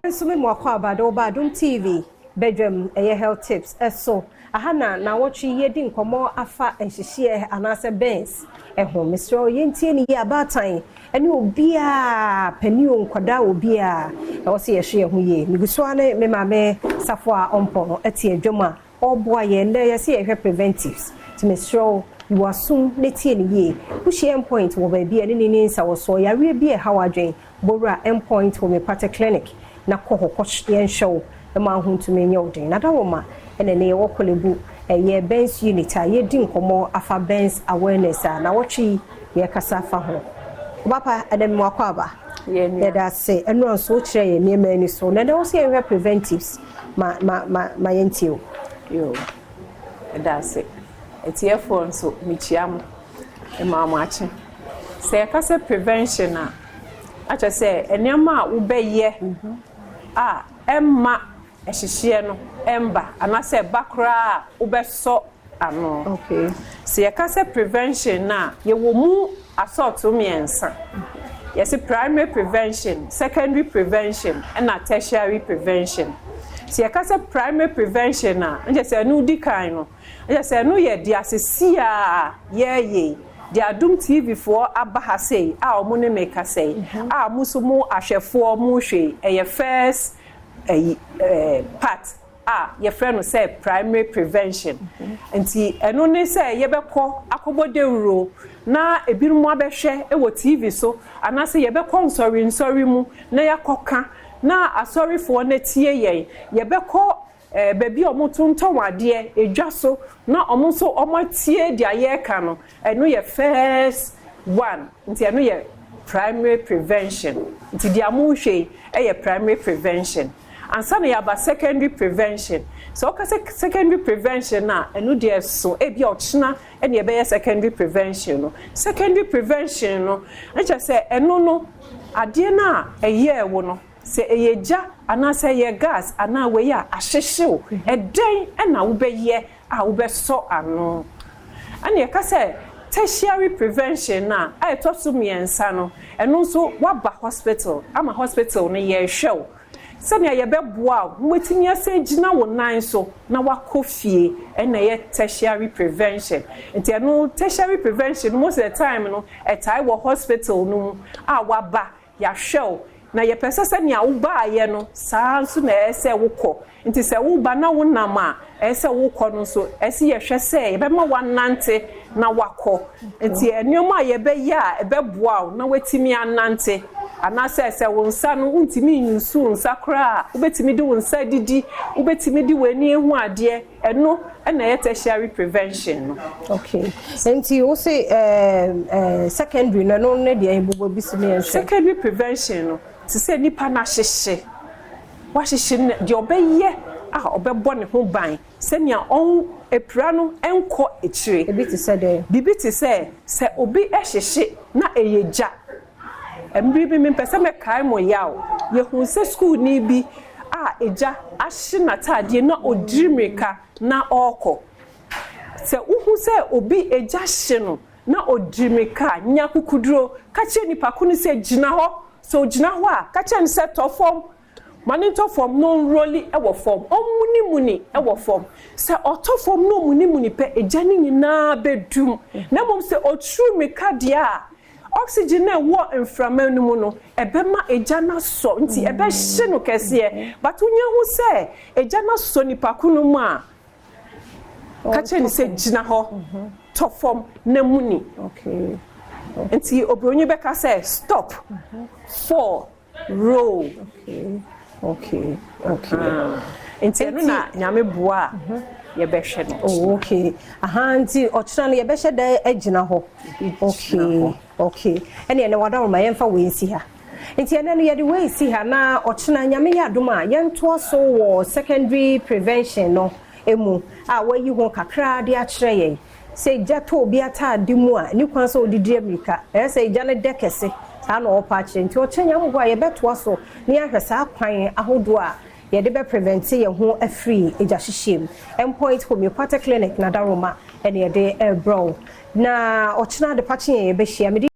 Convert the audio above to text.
Nso me mu akɔ abade ɔba Adom TV bedwam, ɛyɛ health tips ɛso aha na nawɔtwe yɛdi nkɔmmɔ afa nhyehyeɛ anaasɛ burns ɛho. Mesrɛ yɛntie ne yie, abaatan ɛne obiaa, panin o, nkwadaa, obiaa ɛwɔ sɛ yɛhwɛ yɛn ho yie. Megu so a ne me maame Safo a ɔmpɔ no ɛte adwam a ɔreboa yɛn. Nnɛ yɛsɛ yɛhwɛ preventives, nti mesrɛ wo, yiwasom ne tie ne yie. Wohyia Endpoint wɔ baabi a ne ne ne nsawɔsoɔ yareɛ bi a ɛha w'adwen, bɔwura Endpoint Homeopathic Clinic na kɔ hɔ kɔ yɛnhwɛ wo ma ho ntumi nyɛ wo den. Na dawoma ɛna ne yɛwɔ Korle ɛyɛ burns unit a yɛdi nkɔmmɔ afa burns awareness a na wɔtwe yi yɛkasa afa ho. Ɔbapa, ɛnɛ mu akɔ aba, yɛda ase. Ɛno nso wokyerɛ yɛn nneɛma ani so na ɛnɛ wo sɛ yɛhwɛ preventives ma ma ma ma yɛntie o. Yo, ɛda ase. Atiefoɔ nso, mekyia mo, ma mo akye. Sɛ yɛka sɛ prevention a, akyɛ sɛ nneɛma a wobɛyɛ a ɛmma ɛhyehyeɛ no ɛmba anaasɛ ɛba koraa a wobɛsɔ ano. Sɛ yɛka sɛ prevention a, yɛwɔ mu asɔɔto mmiɛnsa. Yɛsɛ primary prevention, secondary prevention ɛna tertiary prevention. Sɛ yɛka sɛ primary prevention a, nkyɛ sɛ ɛno di kan no, nkyɛ sɛ ɛno yɛ de asesi a yɛɛyɛ de Adom TV foɔ aba ha sei a wɔn ne me kasa yi a mo nso mo ahwɛfoɔ mo hwɛ, ɛyɛ first ɛyi part a yɛfrɛ no sɛ primary prevention. Nti ɛno ne sɛ yɛbɛkɔ akɔbɔ dewuro na ebinom abɛhwɛ wɔ TV so, anaasɛ yɛbɛkɔ nsɔre nsɔre mu na yɛakɔka na asɔrefoɔ no tie yɛn. Yɛbɛkɔ baabi a wɔn tontɔn adeɛ, edwa so, na wɔn nso wɔn atie deɛ yɛreka no. Ɛno yɛ first one, nti ɛno yɛ primary prevention. Nti deɛ mo hwɛ yi ɛyɛ primary prevention. Ansa na yɛaba secondary prevention. Sɛ ɔka sɛ secondary prevention a, ɛno deɛ so ebi a ɔkyena ɛna yɛbɛyɛ secondary prevention no. Secondary prevention no ɛkyɛ sɛ ɛno no, adeɛ no a ɛyɛɛ wo no, sɛ ɛyɛ gya anaasɛ ɛyɛ gas anaa wei a ahyehyew, ɛdɛn ɛna wobɛyɛ a wobɛsɔ ano? Ɛna yɛka sɛ tertiary prevention a ɛtɔ so mmiɛnsa no, ɛno nso waba hospital ama hospital no yɛrehwɛ wo sɛnea yɛbɛboa wo wobɛtumi asɛ gyina wo nan so na wakɔ fie. Ɛna ɛyɛ tertiary prevention. Nti ɛno tertiary prevention, most of the time no, ɛtae wɔ hospital no mu a waba, yɛahwɛ wo na yɛpɛ sɛ sɛnea wobaayɛ no saa nso na ɛyɛ sɛ wokɔ. Nti sɛ woba na wonam a, ɛyɛ sɛ wokɔ no nso, ɛsɛ yɛhwɛ sɛ yɛbɛma wanante na wakɔ. Nti nneɛma a yɛbɛyɛ a ɛbɛboa wo na watumi anante, anaasɛ sɛ wo nsa no wontumi nsu wo nsa koraa a, wobɛtumi de wo nsa didi, wobɛtumi de w'ani ehu adeɛ, ɛno ɛna ɛyɛ tertiary prevention no. Okay, nti wo se secondary no, ɛno ne deɛ ɛbobɔ bi so ne yɛnhwɛ. Secondary prevention no te sɛ nipa no ahyehye, wahyehye no, deɛ ɔbɛyɛ a ɔbɛbɔ ne ho ban sɛnea ɔn epira no nkɔ akyire. Ebi te sɛ dɛ? Biribi te sɛ sɛ obi hyehye na ɛyɛ gya, mmiri bi mepɛ sɛ mɛkae mo yaw, yɛhu sɛ sukuuni bi a egya ahye n'ataadeɛ na ɔdiri mmirika na ɔrekɔ. Sɛ wohu sɛ obi egya hye no na ɔdiri mmirika a, nya kukuduro ka kyerɛ nipa ko no sɛ gyina hɔ. Sɛ ogyina hɔ a, ka kyerɛ no sɛ tɔ fam, ma ne ntɔ fam na ɔnroll wɔ fam, ɔmmunimuni wɔ fam. Sɛ ɔtɔ fam na ɔmunimuni pɛ, egya no nyinaa bɛdum. Na mmom sɛ ɔturu mmirika deɛ a, oxygen na ɛwɔ mframa no mu no ɛbɛma egya no asɔ, nti ɛbɛhye no kɛseɛ. But wonya ho sɛ egya no asɔ nipa ko no mu a, ka kyerɛ no sɛ gyina hɔ, tɔ fam na muni. Nti oburoni bɛka sɛ stop, fall, roll. Nti ɛno na Nyame boa a yɛbɛhwɛ no. Oh, okay. Aha, nti ɔkyena no yɛbɛhyɛ dɛ agyina hɔ. Okay, ɛne ɛnɛ wada ma yɛmfa wei nsi ha. Nti ɛnɛ no yɛde wei si ha na ɔkyena Nyame yɛ adom a, yɛntoa so wɔ secondary prevention no emu a wayi ho kakra de akyerɛ yɛn sɛ gya tɔ obi ataade mu a, ne kwan sɛ odidi amirika, ɛyɛ sɛ gya no dɛ kɛse saa na ɔpa akyerɛ. Nti ɔkyerɛ Nyame boa a, yɛbɛtoa so na yɛahwɛ saa kwan ahodoɔ a yɛde bɛ prevent yɛn ho afiri egya hyehyɛ mu. Endpoint Homeopathic Clinic na daroma ɛne yɛde ɛrebrɛ wo na ɔkyena ade pakye yɛn yɛbɛhyia mede.